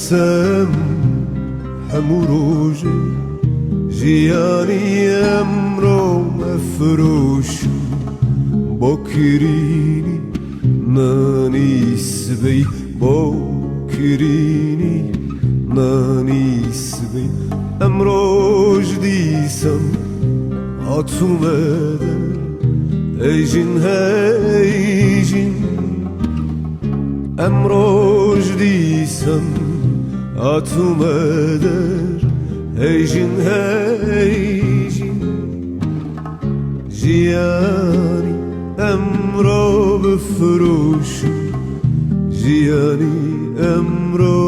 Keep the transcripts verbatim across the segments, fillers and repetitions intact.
Sem hemû rojê jiyanî emro mefiroşim, bo kirînî nanî sibê, bo kirînî nanî sibê. Emroj dîsem hatûme de, ey jin hey jin. Emroj dîsem hatûme der, hey jin hey jin. Jiyanî emro bifiroşim, jiyanî emro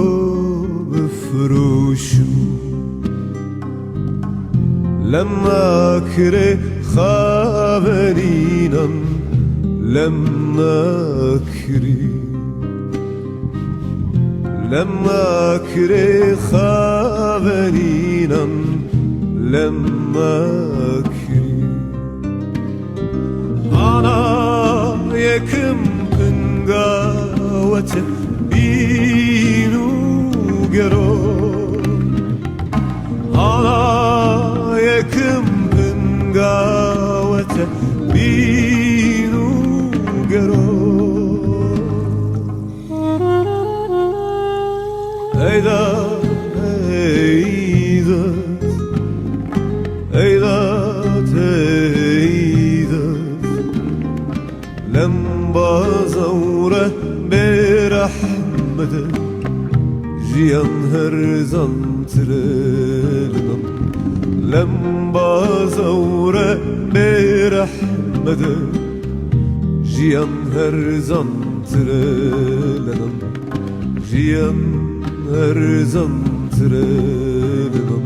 bifiroşim. Lem nakirê xavenînan, lem nakirê. Lem nakirê xavenînan, lem nakirê. Ana yekim pinga we te bîn û gero. Ana yekim pinga we te bîn û gero. Eyda, eyda, eyda, eyda. Lem baza û re bêrehme de, jiyan her zan tirelinan. Lem baza û re bêrehme de, jiyan her zan tirelinan. Jiyan her zan tirelinan.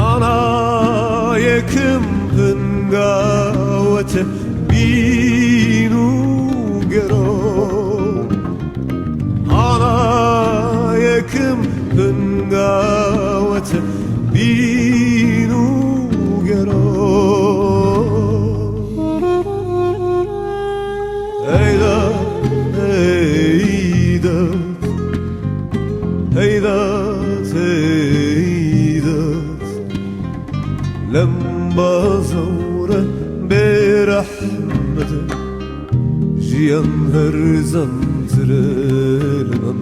Ana yekim pinga we te bîn û gero. Ana yekim pinga we te bîn û gero. Eyda, eyda. Heydat, heydat. Lem baza û re bêrehme de, jiyan her zan tirelinan.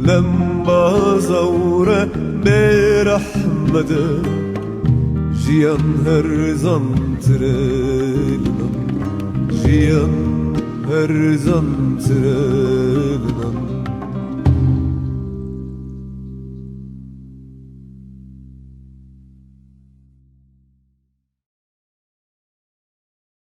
Lem baza û re bêrehme de, jiyan her zan tirelinan. Jiyan her zan tirelinan.